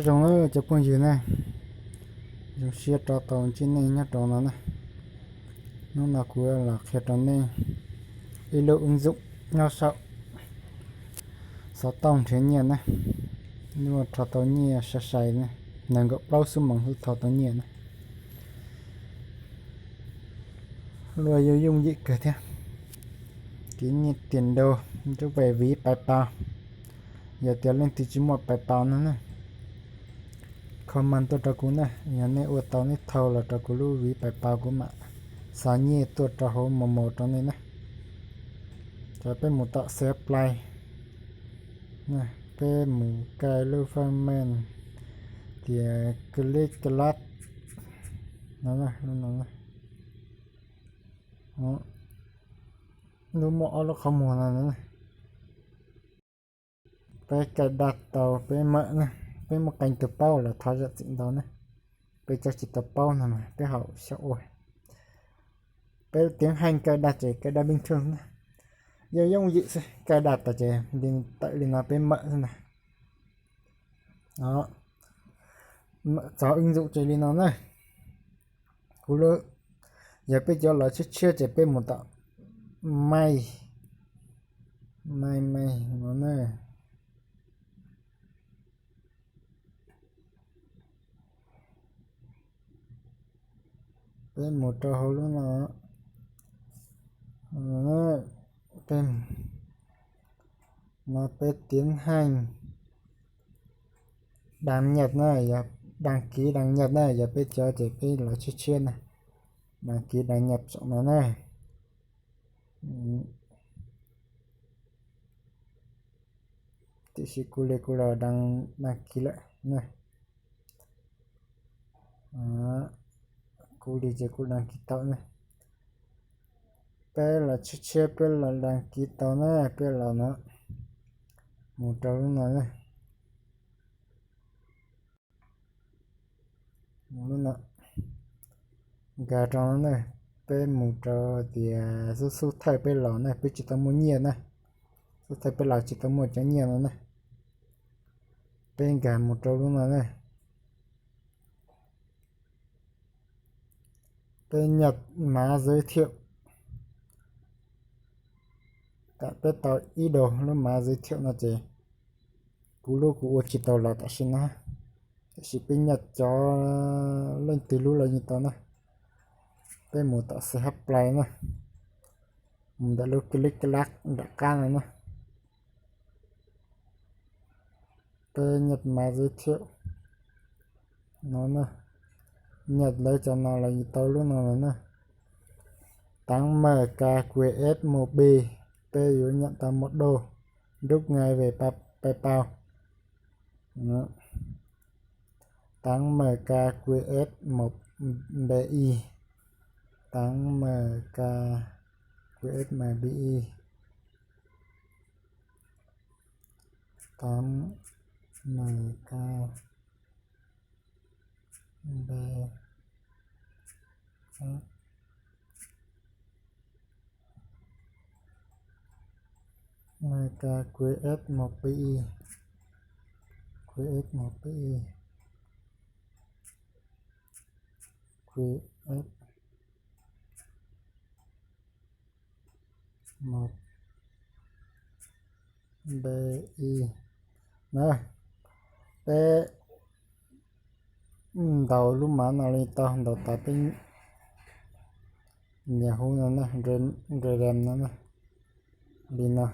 Zoo na cov phooj ywg na, zoo siab rov tau ntsib nej nyob rau no na. Hnub no kuv los qhia rau nej ib lub ứng dụng nyob saum xov tooj nrhiav nyiaj na. Nyuaj rho tau nyiaj sai sai na, nees nkaum plaub xuab moos xwb rho tau nyiaj na. Luaj yooj yooj yim kawg thiab. Ký nyiaj tiền đô rút về ví Pay Pal. Yog tias leej twg tsis muaj Pay Pal no na, comment tuaj rau kuv na, yog nej ua tau nej thau los rau kuv lub ví Pay Pal kuv mam xa nyiaj tuaj rau hauv Momo rau nej na. Ces peb mus tom xev plai, peb mus kais lub fab men tias click last no, lub no. Lub muaj ob lub qhov muag no. Peb kais daj tau peb mam, peb muaj qee tus paub los thov zam txim ntau na. Peb cov tsis tau paub no mas peb haum xyaum ua. Peb tiav heej kais daj ces kais daj bình thường na. Yooj yooj yim xwb, kais daj tas ces li tawm li no peb mam xwb na. Txog ứng dụng ces li no na. Kuv lub, yog peb cov lawv tshiab tshiab ces peb mus tom mai, mai mai no na. Peb mus rau hauv lub no, peb, no peb tiav heej đăng nhập na, yog đăng ký đăng nhập na, yog peb cov ces peb lawv tshiab tshiab na, đăng ký đăng nhập saum no na. Tiam sis kuv li kuv los đăng ký lawm na. Kuv li ces kuv đăng ký tau na. Peb los tshiab tshiab peb los đăng ký tau na, peb los no, mus rau lub no na. Lub no, nkag rau no na, peb mus rau tias xub xub thawj peb los na, peb tsis tau muaj nyiaj na. Xub thawj peb los tsis tau muaj cov nyiaj no na. Peb nkag mus rau lub no na. Peb nhập mã giới thiệu. Tam peb tau ib daug lub mã giới thiệu no ces kuv lub kuv ua tsis tau los tam sim no, tiam sis peb nhập cov leej twg lub los yeej tau na. Peb mus tom xev hab plai na, mus ntawm lub click last nram qab no na. Peb nhập mã giới thiệu no na, nhập lawv cov no los yeej tau lub no los na. Tám M K Q R S một B, peb yuav nhập tau một đô, rút ngay về PayPal. Tám M K Q R S một B I, tám M K Q R S một B I, tám M K B, M K Q R S một B I, Q R S một B I, Q R S một B I na. Peb ntaus lub mã no li tau, ntaus tas peb nias hub no na, redeem no na, li no.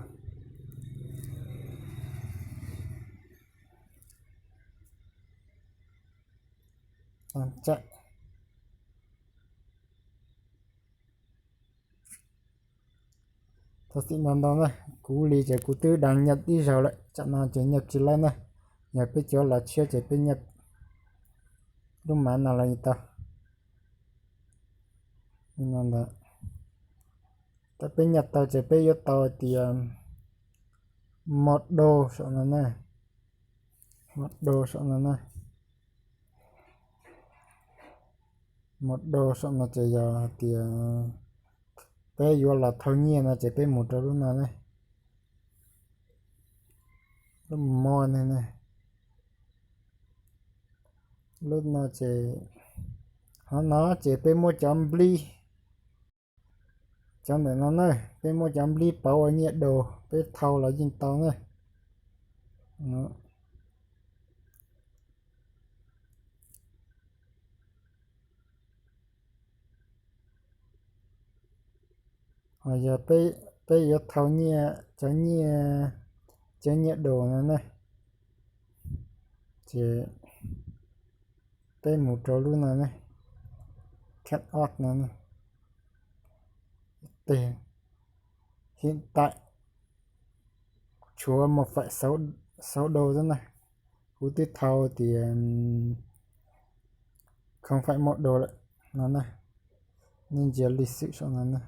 Thov txim ntau ntau na, kuv li ces kuv twb đăng nhập ib zaug lawm, tsam no ces nhập tsis laib na. Yog peb cov los tshiab ces peb nhập lub mã no los yeej tau. Thaum peb nhập tau ces peb yuav tau tias một đô saum no na, một đô saum no na. Một đô saum no ces yog hais tias peb yuav los thau nyiaj no ces peb mus rau lub no ne, lub money ne, Lub no ces, qhov no ces peb muab cov nplib, cov ntawm no na, peb muab cov nplib pauv ua nyiaj daus peb thau los yeej tau na. Ho yog peb yuav thau nyiaj, cov nyiaj, cov nyiaj daus no na, ces peb mus rau lub no ne, cut off no ne. Tes, hiện tại tshuav một phẩy sáu đô xwb na. Kuv twb thau tias không phẩy một đô lawm no na. Nej ntsia lịch sử saum no na.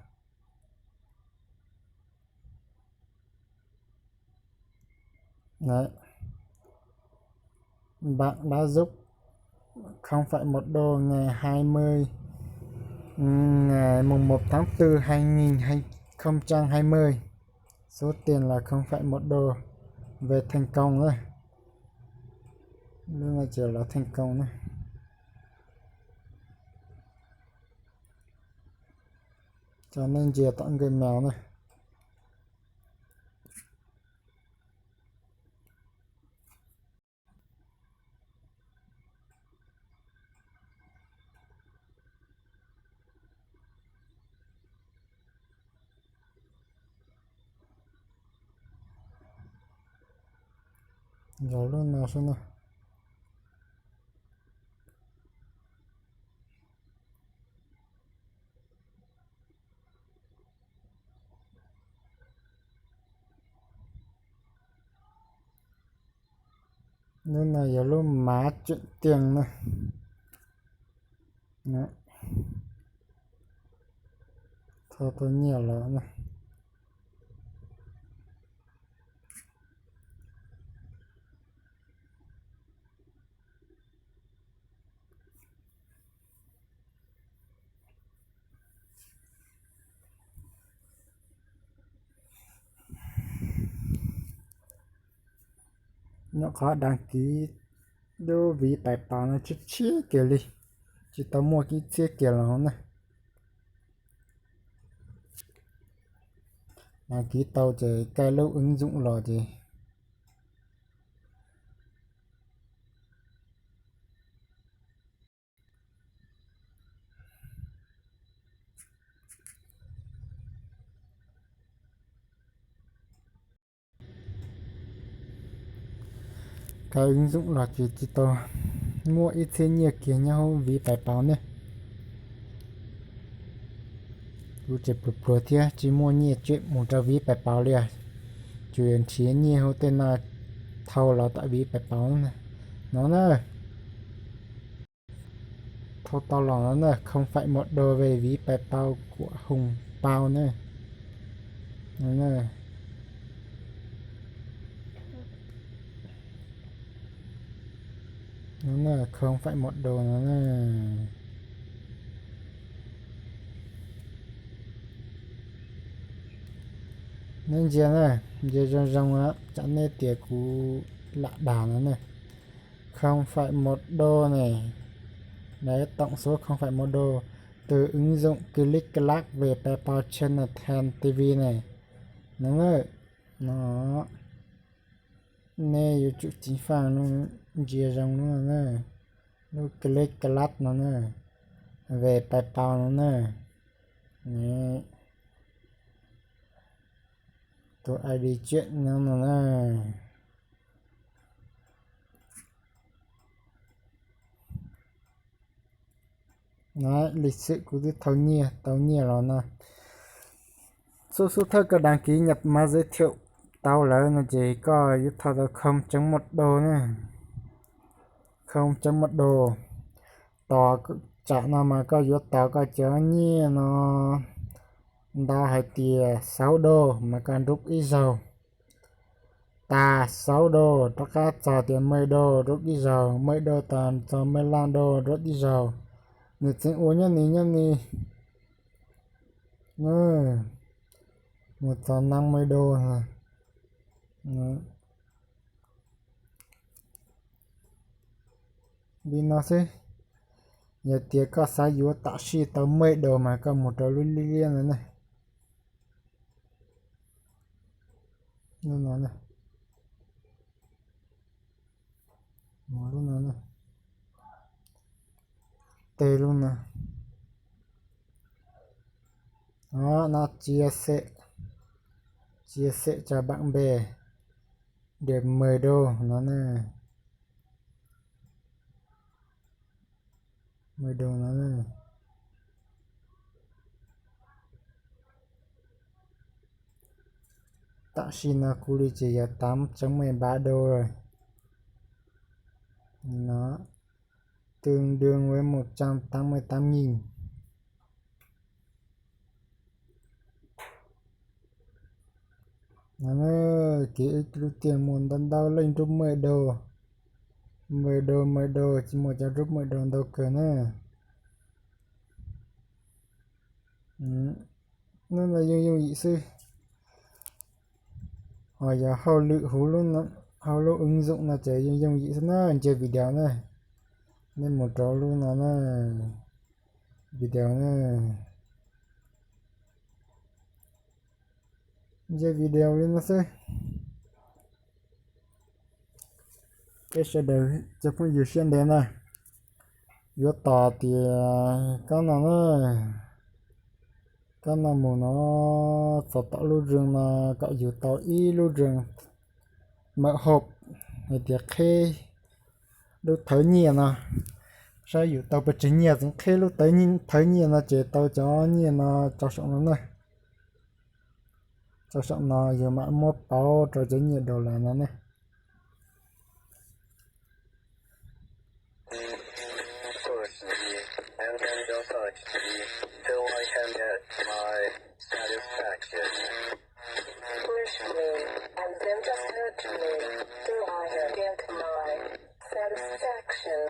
Đấy. Bạn đã giúp không phẩy một đô ngày hai mươi, ngày mùng một tháng tư hai nghìn không trăm hai mươi. Số tiền là không phẩy một đô về thành công đó. Lúc này chỉ là thành công đó. Cho nên chia tổng người mèo này. Yog lub no xwb na. Lub no yog lub mã chuyển tiền na. Thau tau nyiaj los na. Nyuam qhuav đăng ký lub ví pais paus no tshiab tshiab kiag li, tsis tau muaj ib txhiab kiag los na. Đăng ký tau ces kaij lub ứng dụng los ces Kaij ứng dụng los ces tsis tau muaj ib txhiab nyiaj kiag nyob hauv ví pais paus ne. Kuv tseem pluag pluag thiab tsis muaj nyiaj tshem mus rau ví pais paus li os. Tsuas yog nrhiav nyiaj hauv tej no thau los tom vis pais paus no na. Thau tau los no na, không phẩy một đô về ví pais paus của Hùng Pao na. No na, không phẩy một đô no na. Neb ntsia na, ntsia zoo zoo tsam nej tias kuv lam dag no na. Không phẩy một đô này. Đấy, tổng số không phẩy một đô. Từ ứng dụng Click Clap về PayPal Channel Ten T V này. No na, no. Nej yuav tsum ceev faj no, ntsia zoo no na. Lub Click Clap no na. Về PayPal no na. Tus I D chuyển no no na. Lịch sử kuv twb thau nyiaj, tau nyiaj los no. Xub xub thawj koj đăng ký nhập mã giới thiệu tau lawm no ces koj yuav thau tau không chấm một đô na. Không chấm một đô. Tos tsam no mas koj yuav tos koj cov nyiaj no ntawd hais tias sáu đô mas koj rub ib zaug. Tas sáu đô rov qab txog tias mười đô rub ib zaug, mười đô tas txog mười lăm đô rub ib zaug. Nws txeev ua nyob ni nyob ni. Mus txog năm mươi đô. Li no xwb. Yog tias koj xav yuav tam sim tau maj daus mas koj mus rau lub liab liab no ne. Lub no ne. Mus lub no ne. Tej lub no. Đó, nó chia sẻ, chia sẻ cho bạn bè để mời đồ nó nè. Mời đồ nó nè. Tam sim no kuv li ces yog tám chấm mười ba đô rồi. Nó tương đương với một trăm tám mươi tám nghìn. Ces ib lub tiag muaj ntau ntau leej nrub maj daus, maj daus maj daus, tsis muaj cov nrub maj daus ntau kawg na. Nub no yooj yooj yim xwb. Ho yog hauj lwm huv lub, hauv lub ứng dụng no ces yooj yooj yim xwb na, ntsia video na. Nej mus rau lub no na, video na. Ntsia video li no xwb. Peb sawv daws cov phooj ywg sawv daws na, yuav tos tias kab no na, kab no mus no, txog tom lub zeeg no kom yus tau ib lub zeeg mawm hauv, hais tias qhib lub thawv nyiaj no, saib yus tau pes tsawg nyiaj txeev qhib lub thawv nyiaj no ces tau cov nyiaj no rau saum no na. Rau saum no yus mam muab pauv rau cov nyiaj daus lawm no ne. Push me and then just hurt me till I get my satisfaction.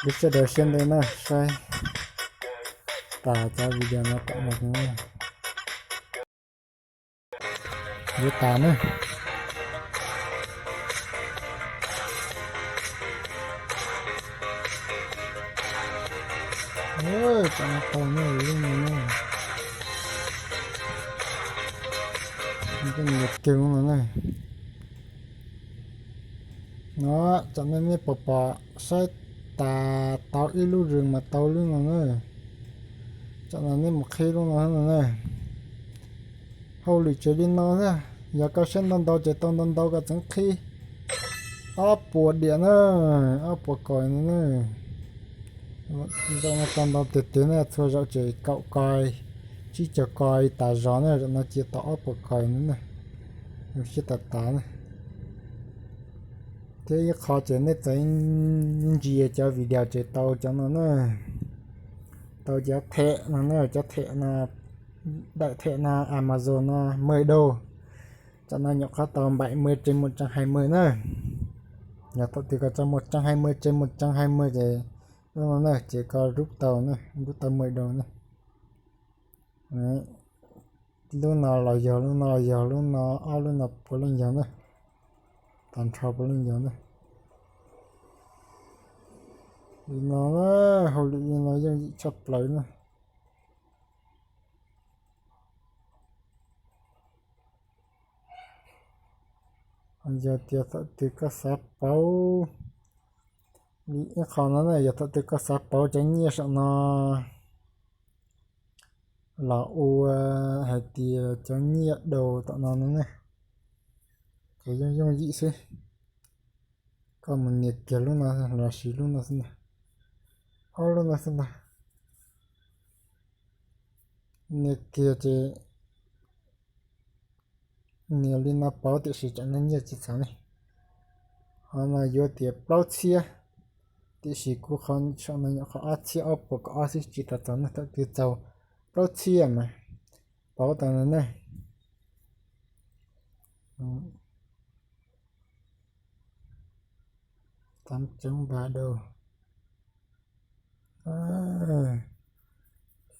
Peb sawv daws sawv daws na, saib tas cov video no kom mus yuav tas na. Tam no tau na, lub no na, nyiam kiag lub no na. No, tam no nej pom pom saib tas tau ib lub zeeg mas tau lub no na. Tam no nej mus qhib lub no no na. Hauj lwm tsev li no na, yog koj saib ntau ntau ces tau ntau ntau koj txeev qhib ob puas diam na, ob puas coin no na. Zaum no tau ntau tiag tiag na, txhua zaum ces kaum coin, tsib caug coin tas zog na, zaum no cia tau ob puas coin no na. Zoo siab tas tas na. Thiab ib qho ces nej txawm ntsia cov video ces tau cov no na, tau cov them no na, cov them no, daim them no Amazon no mười đô. Tam no nyuam qhuav tau bảy mươi trên một trăm hai mươi na. Yog thaum twg koj tso một trăm hai mươi trên một trăm hai mươi ces lub no na ces koj rub tau, rub tau mười đô na. Lub no los yog, lub no yog, lub no, ob lub no puav leej yog na. Tag nrho puav leej yog na. Li no, hauj lwm li no yooj yim tshaj plaws na. Yog tias thaum twg koj xav pauv li ib qho no na, yog thaum twg koj xav pauv cov nyiaj saum no los ua hais tias cov nyiaj daus tom no no ne, ces yooj yooj yim xwb. Koj mus nias kiag lub no los sis lub no xwb ntag, ob lub no xwb ntag. Nias kiag ces nias li no pauv tiam sis tsam no nyiaj tsis txaus ne. Qhov no yuav tias plaub txhiab, tiam sis kuv qhov saum no nyuam qhuav ob txhiab ob puas kaum ob xwb, tsis tau txaus ne, thaum twg txaus plaub txhiab mas pauv tau no ne. Tám chấm ba đô.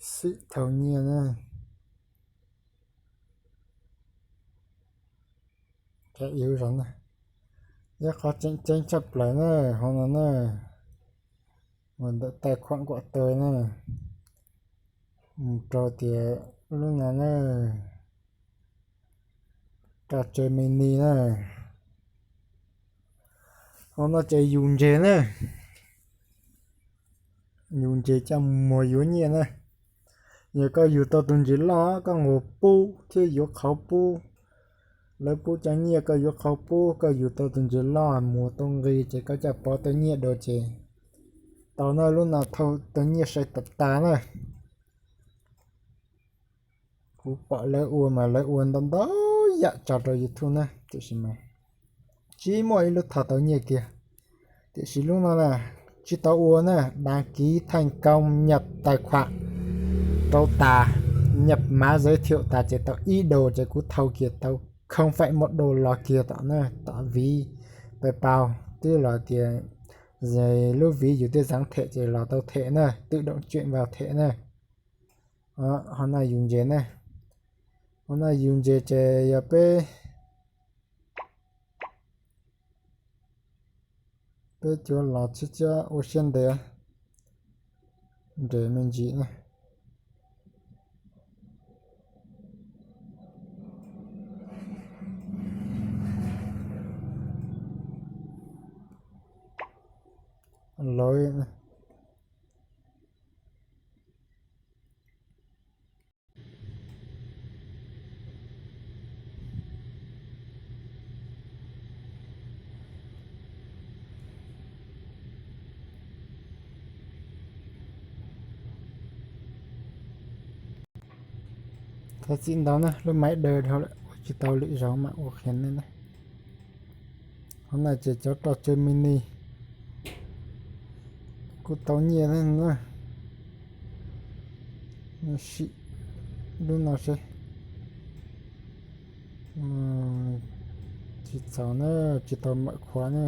Xim thau nyiaj na. Ib qhov tseem ceeb tshaj plaws na, hauv no na, mus ntawm tais khuam nkuaj taw na, mus rau tias lub no na, raj tsawg me ni na. Hauv no ces yus ntses na, yus ntses coj muag yuav nyiaj na. Yog koj yug tau tus ntses loj koj nquas pub thiab yuav qhauv pub, lawv pub cov nyiaj koj yuav qhauv pub, koj yug tau tus ntses loj muag tau nqi ces koj coj pov tau nyiaj dua ces tau na. Lub no thauj tau nyiaj sai tas tas na. Kuv pom lawv ua mas lawv ua ntau ntau yam tso rau YouTube na, tiam sis mas tsis muaj ib lub thauj tau nyiaj kiag. Tiam sis lub no na, tsis tau ua na, đăng ký thành công nhập tài khoản rau tas, nhập mã giới thiệu tas ces tau ib đô ces kuv thauj kiag tau không phẩy một đô los kiag tom na, tom ví PayPal twb los tias lub ví yus twb dán thẻ ces los tau thẻ na, tự động chuyển vào thẻ na. Hauv no yus ntses na, hauv no yus ntses ces yog peb, peb cuab los tshiab tshiab ua siab ntev, nres me ntsis na. Lawv Thov txim ntau na, lub máy đơ dhau lawm ua tsis tau lwm zaus mam ua qhia nej na. Hauv no ces cov roj tsawg mini kuj tau nyiaj na. Sim lub no seb. Tsis txaus na, tsis tau mawm qhuav na.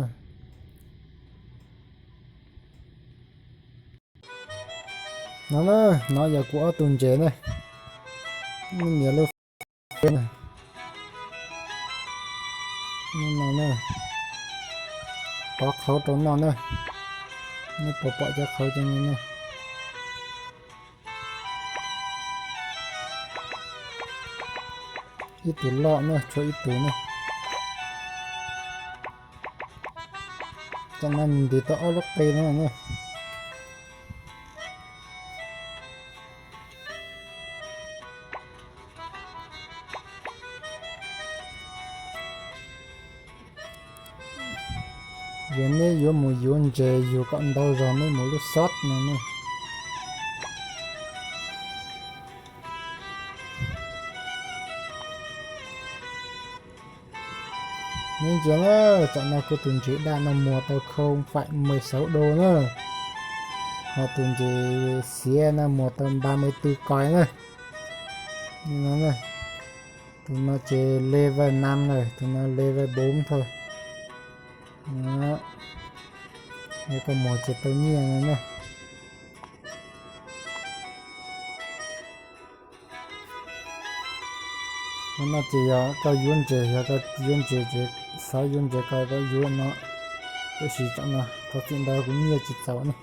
No na, no yog kuv ob tug ntses na. Nias lub na, no na, pov qhauv rau noj na. Nej puas pom cov qhauv cov no na? Ib tug loj na, tshuav ib tug na. Tam no nws ntis tau ob lub qe no na. Yog neb yuav mus yuav ntses yug kom ntau zog neb mus lub shop no na. Neb ntsia na, tam no kuv tus ntses daj no muag tau không phẩy mười sáu đô na. Ho tus ntses xiav no muag tau ba mươi tư coin na. Tus no ces level năm na, tus no level bốn thôi. Yog koj muag ces tau nyiaj no na. Qhov no ces yog koj yuav ntses, yog koj yuav ntses ces xav yuav ntses koj yuav no. Tab sis tam no thov txim ntau kuv nyiaj tsis txaus ne.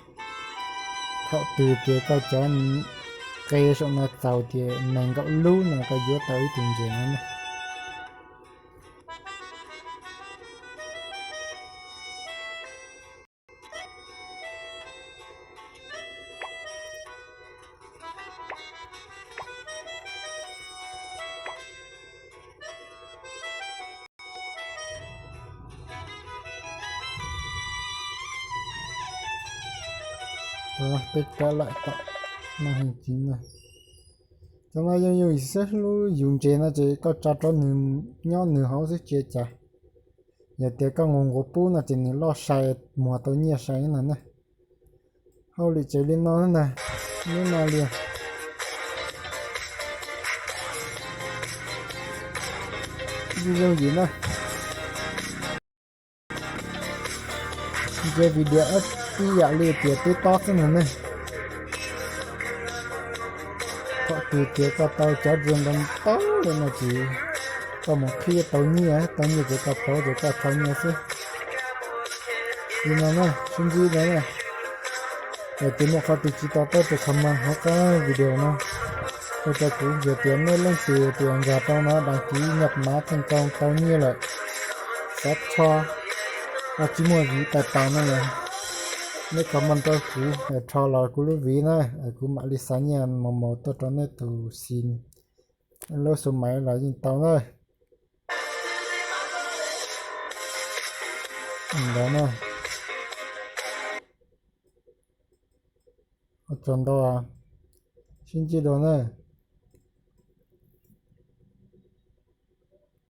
Thaum twg ces koj cov qe saum no txaus tias nees nkaum lub no koj yuav tau ib tug ntses no ne. Peb rov lawm tom maj heej kiv no. Cov no yeej yog xwb, lub yus ntses no ces koj tso rau nws nyob nws hauv xwb tsis ua cas. Yog tias koj nquas nquas pub no ces nws loj sai, muag tau nyiaj sai no na. Hauj lwm tseem li no na, lub no li. Zoo yim na. Ntsia video ib yam li tias twb tob xwb no ne. Thaum twg tias koj tau cov dua ntau ntau li no ces koj mus qhib tau nyiaj, tau nyiaj ces koj pauv ces koj tau nyiaj xwb. Li no na, sib ntsib no na. Yog tias muaj qhov twg tsis to taub ces comment hauv qab video no ua rau kuv, yog tias nej leej twg tias nkag tau no đăng ký nhập mã thành công tau nyiaj lawm, xav tho, tsis muaj viv tais tais no los nej comment rau kuv, tho los kuv lub viv na, kuv mam li xa nyiaj mos mos tuaj rau nej tus xim, lub xu maiv los yeej tau na. Ntawd na. Ua tsaug ntau, sib ntsib dua na.